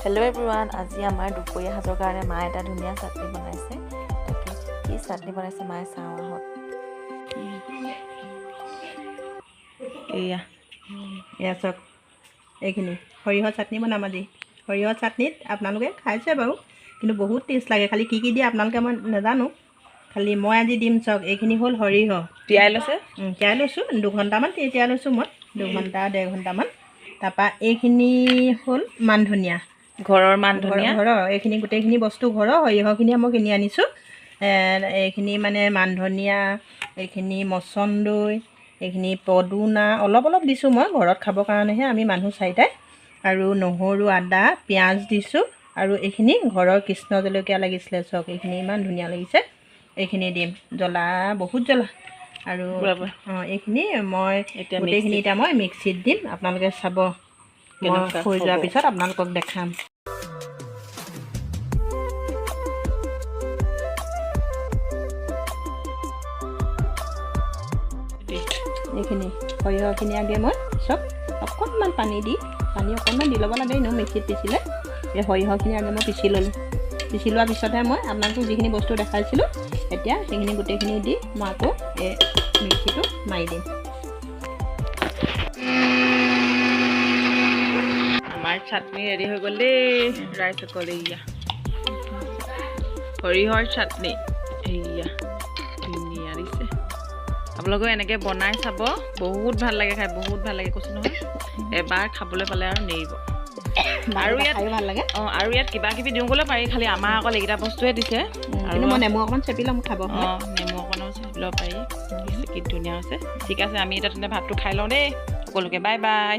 Hello' everyone, আজি আমাৰ দুপৰীয়া সাজৰ কাৰণে মায়ে এটা ধুনীয়া চাটনি বনাইছে। তাকে কি চাটনি বনাইছে মায়ে, চাওঁ আহক। এয়া। এয়া চাওক, এইখিনি সৰিয়হৰ চাটনি বনাম আজি। সৰিয়হৰ চাটনিত আপোনালোকে খাইছে বাৰু, কিন্তু বহুত টেষ্ট লাগে। খালি কি কি দিয়ে আপোনালোকে মই নাজানো, খালি মই আজি দিম। চাওক, এইখিনি হ'ল সৰিয়হ। তিয়াই লৈছে। তিয়াই লৈছোঁ, 2 ঘণ্টামান তিয়াই লৈছোঁ মই, 2 ঘণ্টা 1.5 ঘণ্টামান। তাৰপৰা এইখিনি হ'ল মান ধনিয়া। ঘৰৰ মান ধনিয়া। ঘৰৰ। এইখিনি গোটেইখিনি বস্তু ঘৰৰ, সৰিয়হখিনিয়ে মই কিনি আনিছোঁ। এইখিনি মানে মান ধনিয়া, এইখিনি মচন্দৈ, এইখিনি পদুনা অলপ অলপ দিছোঁ মই, ঘৰত খাবৰ কাৰণেহে, আমি মানুহ চাৰিটাই। আৰু নহৰু, আদা, পিঁয়াজ দিছোঁ। আৰু এইখিনি ঘৰৰ কৃষ্ণ জলকীয়া লাগিছিলে। চাওক, এইখিনি ইমান ধুনীয়া লাগিছে। এইখিনি দিম, জ্বলা, বহুত জ্বলা। আৰু অঁ, এইখিনি মই এতিয়া গোটেইখিনি এতিয়া মই মিক্সিত দিম। আপোনালোকে চাব, মই কেনেকুৱা হৈ যোৱাৰ হ'ব। পিছত আপোনালোকক দেখাম। এইখিনি সৰিয়হখিনি আগে মই চব অকণমান পানী দি, পানী অকণমান দি ল'ব লাগে এনেও মিক্সিত পিচিলে। এই সৰিয়হখিনি আগে মই পিচি ল'লোঁ। পিচি লোৱাৰ পিছতহে মই আপোনালোকক যিখিনি বস্তু দেখাইছিলোঁ, এতিয়া সেইখিনি গোটেইখিনি দি মই আকৌ এই মিক্সিটো মাৰি দিম। আমাৰ চাটনি ৰেডি হৈ গ'ল দেই ৰাইজসকল। এইয়া সৰিয়হৰ চাটনি, এইয়া ধুনীয়া দিছে। আপোনালোকেও এনেকৈ বনাই চাব, বহুত ভাল লাগে খাই, বহুত ভাল লাগে কৈছোঁ নহয়। এবাৰ খাবলৈ পালে আৰু নেৰিব। আৰু ইয়াত খায়ো ভাল লাগে। অঁ, আৰু ইয়াত কিবা কিবি দিওঁ ক'লেও পাৰি, খালি আমাৰ অকল এইকেইটা বস্তুৱে দিছে। আৰু কিন্তু মই নেমু অকণমান চেপি ল'ম খাব সময়ত। অঁ, নেমু অকণো চেপি ল'ব পাৰি। কি ধুনীয়া হৈছে! ঠিক আছে, আমি এতিয়া তেন্তে ভাতটো খাই লওঁ দেই। সকলোকে বাই বাই।